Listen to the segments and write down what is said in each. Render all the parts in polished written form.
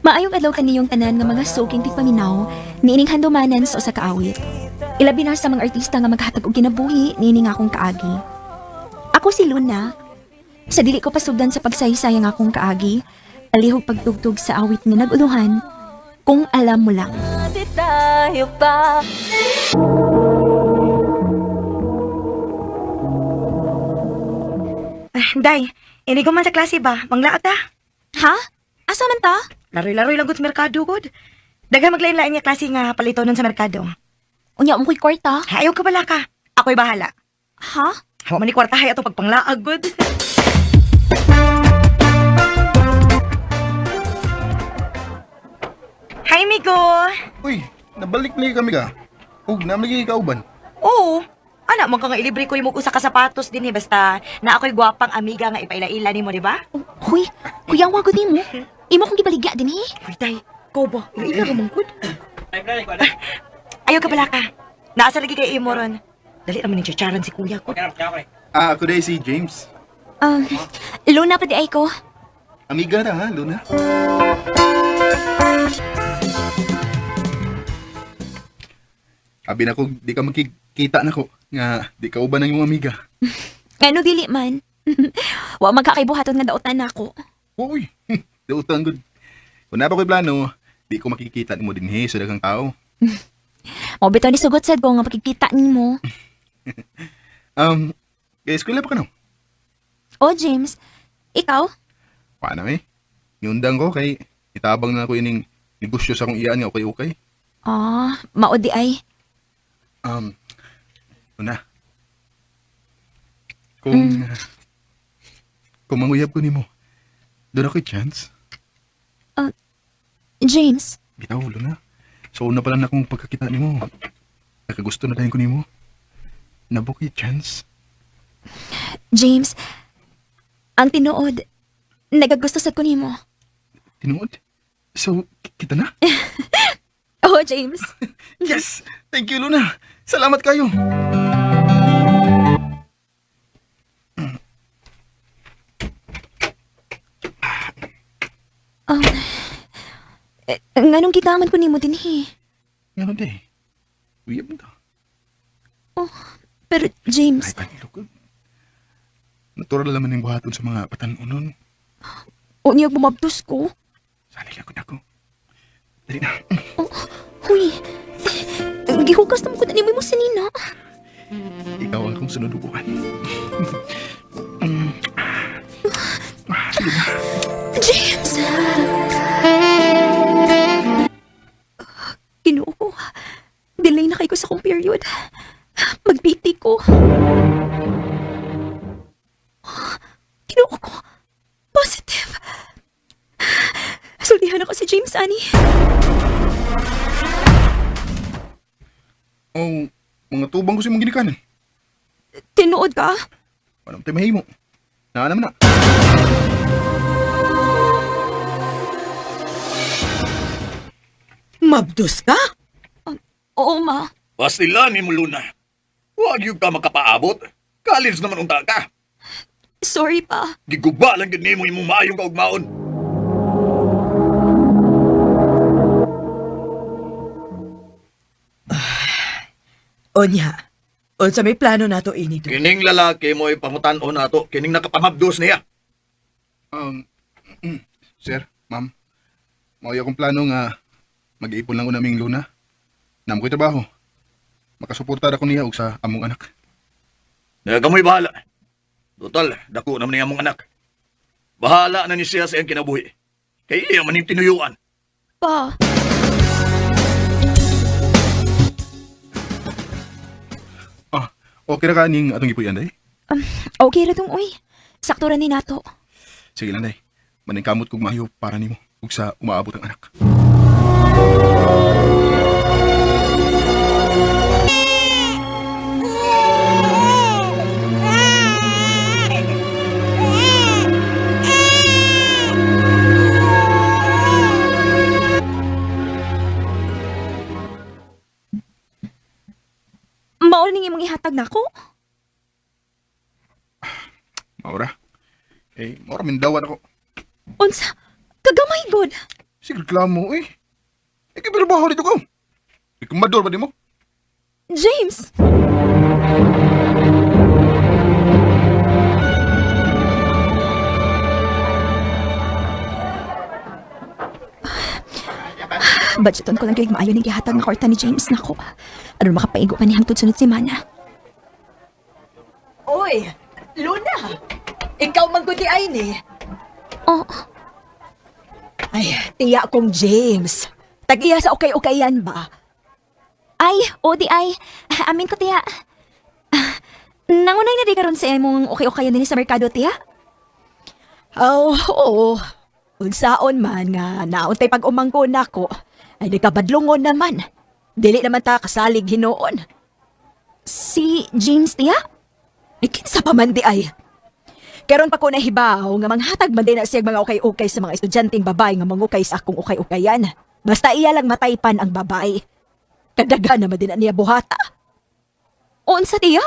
Maayong adlaw kaniyong tanan nga mga suking tigpaminaw niining handumanan sa usa ka awit. Ilabi na sa mga artista nga maghatag og kinabuhi niini nga akong kaagi. Ako si Luna. Sa dili ko pasugdan sa pagsaysay ang akong kaagi, alihog pagtugtog sa awit nga nag-uluhan, Kung Alam Mo Lang. Di tayo pa. Ah, Day, ini ko man sa klase ba? Manglaot ta. Ha? Asa man ta? Laroy-laroy lang gud sa merkado gud. Daghan maglain-lain nga klase nga palitonon sa merkado. Unya mo ko'y kwarta. Ayaw ka bala ka. Ako'y bahala. Ha? Hawa man ni kwarta hay atong pagpanglaag gud. Hi, Miko. Uy, nabalik lagi kami ka. Ug naman lagi kauban. Oo. Ana, man ka nga ilibre ko yung usa ka sapatos din eh. Basta na ako'y gwapang amiga nga ipaila-ila nimo, di ba? Oh, huy, kuya wa gud nimo. Imo kong gibaligya din eh. Uy, day. Ikaw ba? Ila ka mong gud. Ayaw ka bala ka. Naasa lagi kay imo ron. Dali naman ni chicharan si kuya ko. Ah, ako day si James. Luna pa di ay ko. Amiga ra ha, Luna. Abi na ko, di ka makikita na ko nga di ka uban ang imong amiga. Ngano dili man. Wa magkakaibuhaton nga daotan nako. Uy, dautan gud. Kung napa ko'y plano, di ko makikita nimo dinhi sa daghang tao. Mao bitaw ni sugot sad ko nga pakikita nimo. Um, kay eskwela pa ka no? Oh James, ikaw? Paano eh? Niundang ko kay itabang na ako ining negosyo sa akong iyaan nga okay-okay. Ah, mao di ay. Um, una. Kung, kung manguyab ko nimo, doon ako'y chance. James, Bitaw, Luna. So, una pa lang na akong pagkakita nimo. Nakagusto na dahil ko nimo. Nabuko'y chance. James, ang tinuod, nagagusto sad ko nimo. Tinuod. So, kita na? Oh James, Yes! Thank you, Luna. Salamat kayo. um, eh, nganong gitaman ko nimo dinhi? Nga di. Uyab na to. Pero James, Ay, panilo ko. Natural naman yung buhaton sa mga patanunon. unyag bumabtos ko. Sanay lang ko na ako. Dali na. Oh, huy, eh, gihugas naman ko na nimo mo sinina. Ikaw ang akong sunudubuan. Ah, sige na. James! Ginoo ko. Delay na kay ko sa akong period. Magbiti ko. Ginoo ko. Positive. Sultihan ako si James, ani. Oh, mga tubang ko sa imong ginikanan. Tinuod ka? Walang tayo mahimo. Naalam na. Mabdos ka? Oo, ma. Bastila ni mo, Luna. Huwag yung ka makapaabot. College naman unta ka. Sorry pa. Giguba lang gid nimo imong maayong kaugmaon. Onya, unsa may plano nato ini do? Kining lalaki mo ipangutan-on nato, kining nakapamabdos niya. Um, sir, ma'am. Mao akong plano nga mag-iipon lang ko naming Luna. Namo ko'y trabaho. Makasuportar ako niya og sa among anak. Na kamoy bahala. Total, dako naman niya mong anak. Bahala na ni siya sa iyang kinabuhi. Kay iya man yung tinuyuan. Pa. Ah, okay ra ka ning atong gipuy-an day? Okay ra tong uy. Sakto ra ni nato. Sige lang day. Maningkamot kog maayo para nimo ug sa umaabot ang anak. Mao ning imong ihatag nako. Maura. Eh, maura mindawan ako. Unsa? Kagamay god. Sige, reklamo eh. Ikipirabaho dito ko. Ikumador ba di mo? James! Budgeton ko lang kay maayo ni gihatag nga kwarta ni James nako. Aron makapaigo pa ni hangtod sunod semana. Oy, Luna! Ikaw man gud di ay ni. Oh, Ay, tiya kong James. Tag-iya sa okay-okayan ba? ay, o di ay. Amin ko tiya. Nangunay na di karon sa imong okay-okayan dinhi sa merkado tiya. Oh, oo. Unsaon man nga nauntay pag-umangko nako, ay nagkabadlungon naman. Dili naman ta kasalig hinuon. Si James tiya? Ay, kinsa pa man di ay. Karon pa ko nahibaw nga manghatag man din na siya mga ukay-ukay sa mga estudyanteng babae nga mangukay sa akong ukay-ukayan. Basta iya lang mataypan ang babae. Kadaga naman din na niya buhata. Unsa tiya?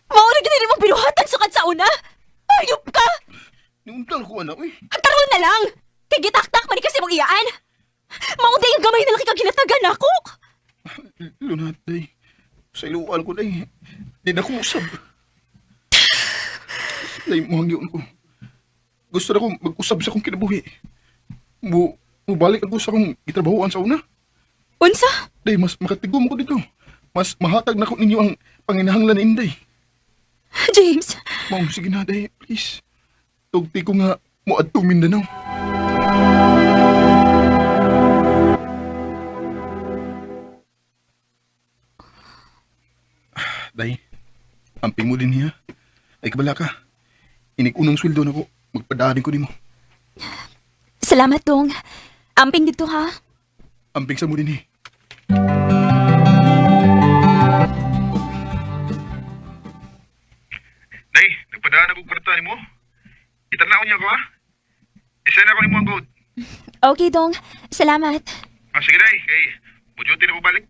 Mao na gid mong binuhatan sukad sa una. Ayop ka! Niuntal ko anak eh. Karon na lang! Kay gitaktak man ni kasi mong iyaan. Mao day ang gamay na laki kang ginatagan nako. Luna, day. Sa iluan ko, day. Di na ko usab. Day, muhang yun ko. Gusto na ko mag-usab sa akong kinabuhi. Mubalik ako sa akong gitrabahoan sa una. Unsa? Day, mas makatigom ko dito. Mas mahatag na ko ninyo ang panginahanglan ni Inday. James, Maong sige na, day. Please. Tugti ko nga moadtong Mindanao. Day, amping mo din niya. Ay, kabala ka. Inig-unang sweldo na ko. Magpadaanin ko nimo. salamat dong. Amping dito ha. Amping sa mo din eh. Day, nagpadaan ako kwarta nimo. Itanaw niya ko ha. Isend ako nimo ang code. Okay dong, salamat. Ah, sige day, kay mo-duty na ko balik.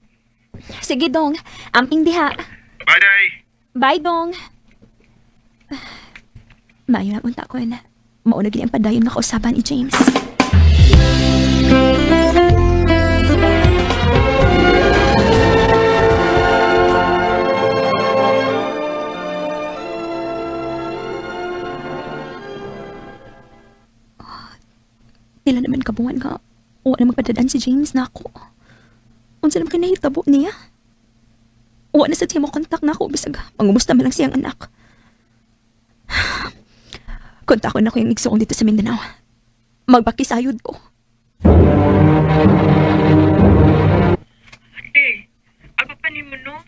Sige dong, amping diha. Bye day. Bye dong. Maayo na unta ko na. Mauna gid ang padayon nga kausaban ni James. Pila naman kabuan nga wa na magpadadaan si James nako. Unsa naman kinahitabo niya? Wa na sa siya mo kontak nako bisag mangumusta man lang siyang anak. Kontakon na ko yung igsoon dito sa Mindanao. Magbakisayod ko. Ate, ako pa ni mo no.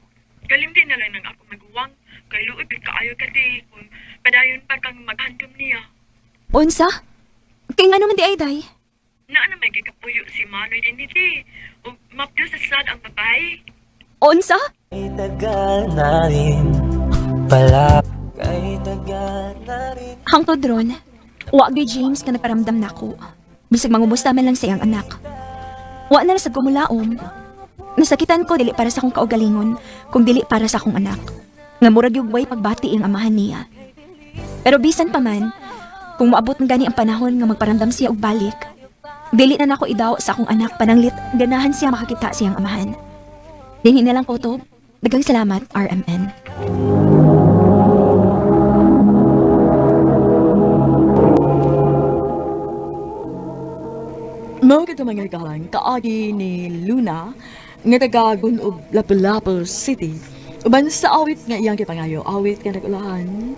Galing din na lang ng ako maguwang. Kay luoy gid kaayo ka te kung padayon pa kang maghandom niya. Unsa? Kay nga naman di ay day. Naa na may gikapuyo si Manoy din ni te. Ug mapdo sa sad ang babae. Unsa? Kay tagal na rin pala. Kay tagal na rin. Hangtod ron, wa gyud James nga nagparamdam nako. Bisag mangumusta man lang sa iyang anak. Wa na lang sad ko mulaom. Nasakitan ko dili para sa akong kaugalingon, kung dili para sa akong anak. Nga murag yung way pagbati ang amahan niya. Pero bisan pa man, kung moabot ng gani ang panahon nga magparamdam siya og balik, dili na nako idaw sa akong anak pananglit ganahan siya makakita siyang amahan. Dinhi na lang ko to. Daghang salamat, RMN. Mao kadto mga kalang kaagi ni Luna nga taga og Lapu-Lapu City. Uban sa awit nga iyang gipangayo, awit nga nagulahan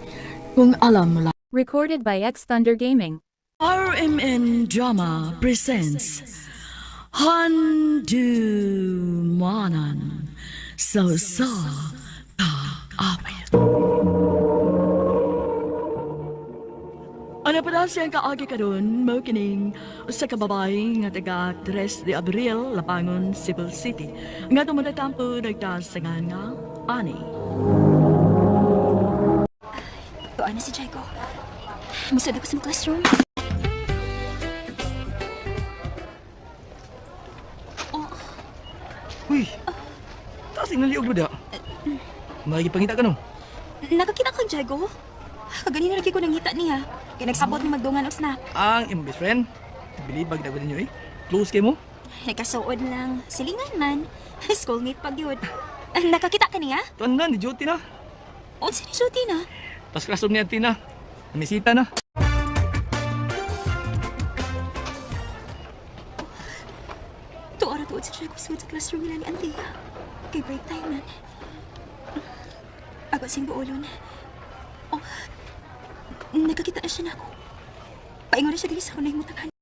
kung alam mo lang. Recorded by X Thunder Gaming. RMN Drama presents Handumanan sa sa kaawit. Ano pa na siyang kaagi karon mo kining usa ka babae nga taga 3 de Abril, Lapangon, Cebu City. Nga tumadatampo nagtasangan nga ani. Tuan na si Jaiko. Musod ako sa mga classroom. Uy! Taas yung naliog da. Makikipangita ka no? Nakakita kang Jago? Kaganina lagi ko nangita niya. Kay nagsabot ni magdungan og snack. Ang imong best friend. Believe bag na ninyo eh. Close kay mo. Nagkasuod lang. Silingan man. Schoolmate pag yun. Ah, nakakita ka niya? Tuan na, ni duty na. Unsa ni Suti na? Pas classroom ni Auntie na. Namisita na. Tuara tuod sa Jago sud sa classroom nila ni Antea. Kay break time man. Ako sing buolon. Oh, nakakita na siya nako. Paingon na siya dili sa kunay mutakan.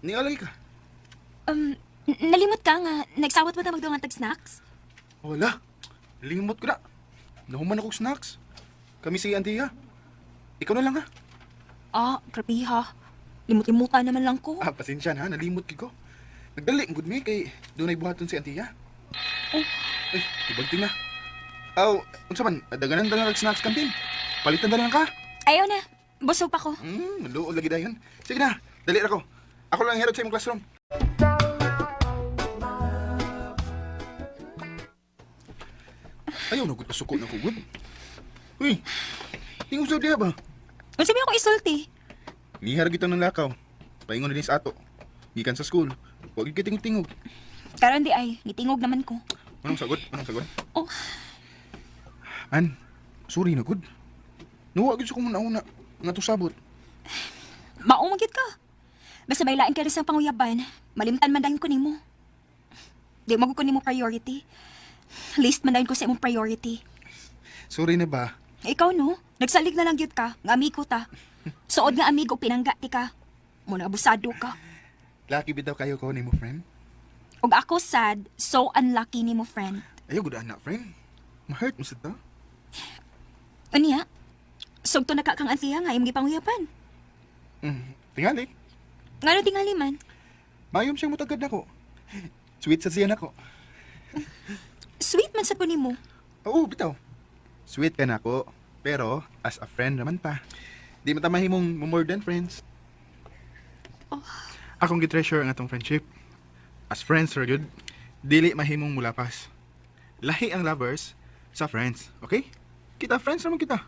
Nialay ka. Nalimot ka nga. Nagsawat mo ta magdungan tag snacks? Wala. Limot ko na. Nahuman ako snacks. Kami si Antia. Ikaw na lang ha. Ah, grabe ha. Limot-limutan naman lang ko. Ah, pasensya na ha. Nalimot ko. Nagdali, good me kay doon ay buhaton si Antia. Oh. Ay, ibagting na. Aw, unsa man, daganan na lang og snacks kantin. Palitan na lang ka. Ayaw na. Busog pa ko. Luol lagi dayon. Sige na, dali ra ko. Ako lang ang herod sa imong classroom. Ayaw na gud pasuko na ko gud. Uy. Tingog sa diha ba? Unsa may ako isulti? Nihar gito ng lakaw. Paingon na din sa ato. Gikan sa school. Huwag gyud tingog-tingog. Karon di ay, nitingog naman ko. Anong sagot? Anong sagot? Oh. An, sorry na gud. Nuwa gyud sa kong una nga to sabot. Maumagit ka. Basta may lain ka rin sa panguyaban, malimtan man dayon ko nimo. Di mo ko nimo priority. List man dayon ko sa imong priority. Sorry na ba? Ikaw no, nagsalig na lang gyud ka, nga amigo ta. Suod nga amigo pinangga ti ka. Muna abusado ka. Lucky bitaw kayo ko nimo friend. Og ako sad, so unlucky nimo friend. Ayaw gud anak friend. Ma-hurt mo sa ta. Unya, sugto na ka kang Anthea nga imong gipanguyaban. Tingali. Ngano tingali man? Mayom siyang mutagad nako. Sweet sa siya nako. Sweet man sa ko nimo. Oo, bitaw. Sweet ka nako, pero as a friend naman pa. Di man ta mahimong more than friends. Oh. Akong gi-treasure ang atong friendship. As friends are good, dili mahimong mulapas. Lahi ang lovers sa friends, okay? Kita friends naman kita.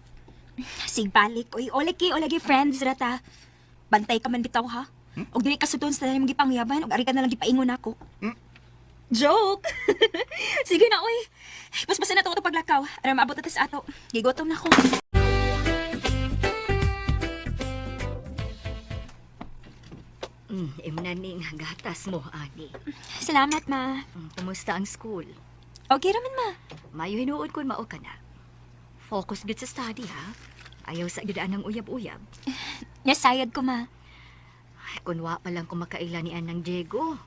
Sigbalik, oy, olagi, olagi friends rata. Bantay ka man bitaw ha. Og dili ka sudon sa imong gipangyaban og ari ka na lang gipaingon nako. Hmm? Joke. Sige na oy. Paspasan na to ato paglakaw. Aron maabot na ta sa ato. Gigutom na ko. Imo na ning gatas mo, ani. Salamat ma. Kumusta ang school? Okay raman ma. Mayo hinuod kun mao ka na. Focus gud sa study, ha? Ayaw sa gyud ang uyab-uyab. Nasayad ko ma. Ay, kun wa pa lang ko makaila ni Anang Diego.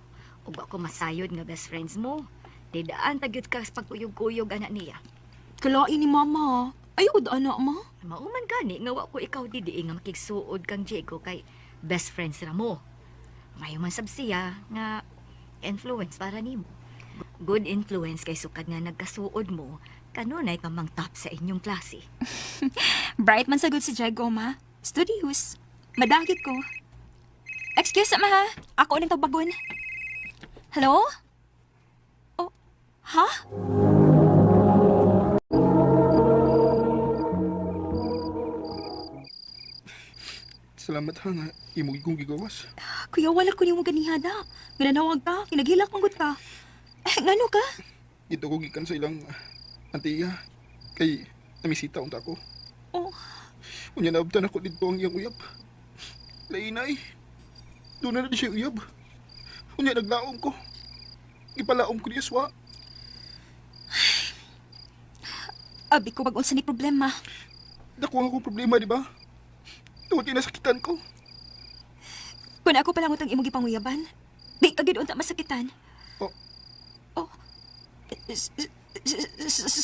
Ug ako masayod nga best friends mo. Di daan ta gyud ka sa pagkuyog-kuyog ana niya. Kalain ni mama. Ayaw anak ma. Mauman gani nga wa ko ikaw didi nga makigsuod kang Diego kay best friends ra mo. Mayo man sab siya nga influence para nimo. Good influence kay sukad nga nagkasuod mo, kanunay ka mang top sa inyong klase. Bright man sa good si Diego ma. Studious. Madagit ko. Excuse ma ha. Ako nang tagbagon. Hello? Oh, ha? Salamat ha nga imo gid kong gigawas. Kuya, wala ko nimo ganihada. Gananawag ka, kinaghilak manggod ka. Eh, ngano ka? Ito ko gikan sa ilang antiya kay namisita unta ko. Oh. Unya naabtan ako didto ang iyang uyab. Lainay. Doon na na di siya uyab. Unya naglaom ko. Gipalaom ko niya swa. Abi ko pag unsa ni problema. Dako ang akong problema, di ba? Tungod kay nasakitan ko. Kun ako pa lang utang imong gipanguyaban, di ka gid unta masakitan. Oh. Oh.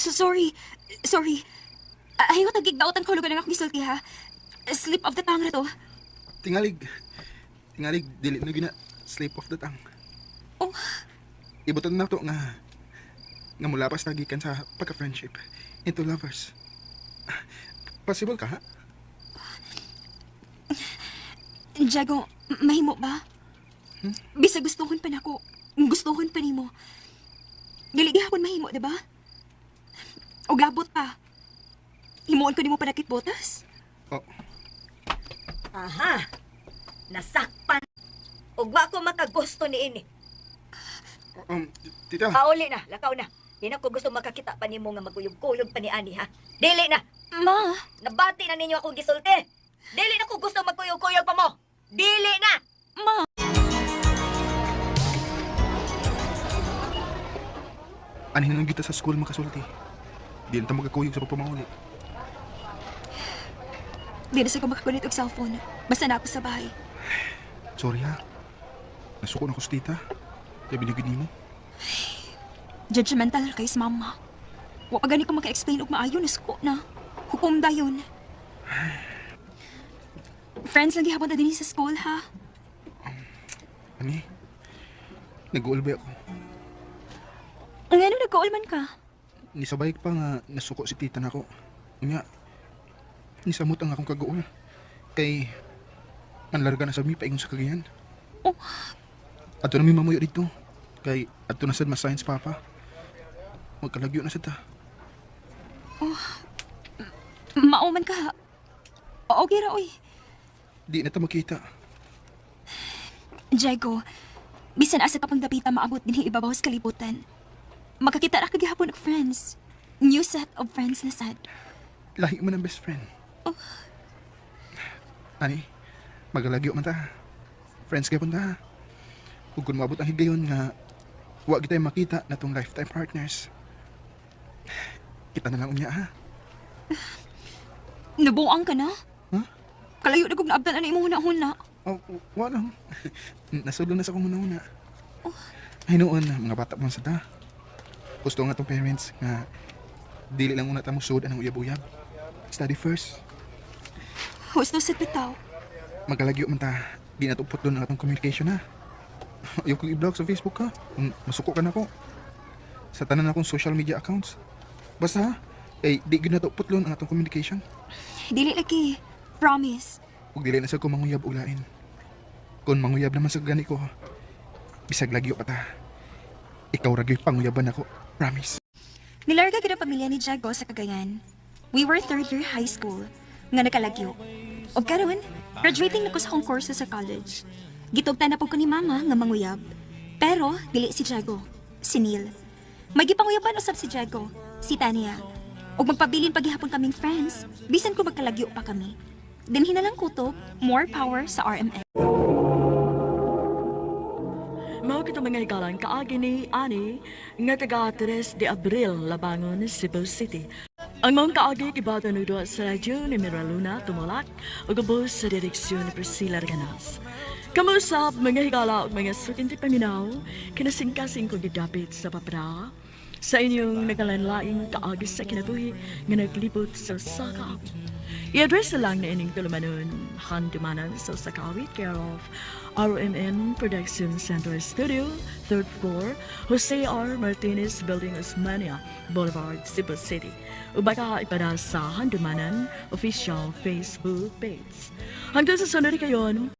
Sorry. Sorry. Ayaw tagigdaot ang kahulugan ng akong gisulti ha. Slip of the tongue ra to. Tingalig. Tingalig, dili na gina slip of the tongue. Oh. Ibutan na to nga nga mulapas na gikan sa pagka-friendship into lovers. Possible ka, ha? Diego, mahimo ba? Bisa gustuhon pa nako. Gustuhon pa nimo. Dili gihapon mahimo, di ba? Og labot pa. Himuon ko nimo panakit botas. Oh, Aha! Nasakpan. Ug wa ko makagusto niini. Tita. Pauli na, lakaw na. Di na ko gusto makakita pa nimo nga magkuyog-kuyog pa ni ani ha. Dili na. Ma, Nabati na ninyo akong gisulti. Dili na ko gusto magkuyog-kuyog pa mo. Dili na. Ma. Anhin lang kita sa school makasulti. Di na ta magkakuyog sa pagpamauli. Di na sa ko makakulit og cellphone. Basta na ako sa bahay. Sorry ha. Nasuko na ko sa tita. Kaya binigid nimo. Judgmental kay sa mama. Wa pa gani ko maka-explain og maayo, nasuko na. Hukom dayon. Friends lang gihapon ta dinhi sa school ha. Ani? Nag-uulbay ako. Ngano nag-call man ka? Nisabay pa nga nasuko si tita nako. Unya, nisamot ang akong kaguol. Kay, manlarga na sa mi paingon sa Cagayan. Oh. Ato na mi mamuyo dito. Kay, ato na sad ma-science papa. Magkalagyo na sad ta. Mao man ka. Okay ra oy. Di na ta makita. Diego, bisan asa ka pang dapita maabot dinhi ibabaw sa kalibutan. Makakita ra ka gihapon og friends. New set of friends na sad. Lahi man ang best friend. Ani, magalagyo man ta. Friends kay ta. Ug kung maabot ang higayon nga wa gitay makita na tong lifetime partners. Kita na lang unya ha. Nabuang ka na? Huh? Kalayo na kog naabtan ani imong huna-huna. Oh, wa lang. Nasulo na sa akong una-una. Ay noon, mga bata pa man sa ta. Gusto nga tong parents nga dili lang una ta mo sud anang uyab-uyab. Study first. Husto sad bitaw. Magalagyo man ta. Di na tupot doon ang atong communication ha. Ayaw kong i-blog sa Facebook ha. Kung masuko ka na ko. Sa tanan akong social media accounts. Basta ha, eh, di gyud na to putlon ang atong communication. Dili lagi. Promise. Ug dili na sa ko manguyab og lain. Kung manguyab naman sa gani ko, bisag lagyo pa ta. Ikaw ra gyud panguyaban ako. Promise. Nilarga gid ang pamilya ni Diego sa Cagayan. We were third year high school nga nakalagyo. Og karon, graduating na ko sa akong kurso sa college. Gitugtan na po ko ni mama nga manguyab. Pero dili si Diego, si Neil. May gipanguyaban usab si Diego, si Tania. Og magpabilin paghihapon kaming friends, bisan ko magkalagyo pa kami. Dinhi na lang kutob, more power sa RMN. Mao kita mga higalan kaagi ni ani nga taga 3 de Abril, Labangon, Cebu City. Ang maong kaagi gibato og duwa sa radyo ni Mira Luna Tumulak ug ubos sa direksyon ni Priscilla Reganas. Kamo usab mga higala ug mga suking paminaw, kinasingkasing ko gidapit sa papra sa inyong nagalain-laing kaagi sa kinabuhi nga naglibot sa usa ka awit. I-address na lang na ining tulumanon, Handumanan sa usa ka awit, care of RMN Production Center Studio, 3rd floor, Jose R. Martinez Building, Osmania Boulevard, Cebu City. Ubaka ipada sa Handumanan official Facebook page. Hanggang sa sunod kayon,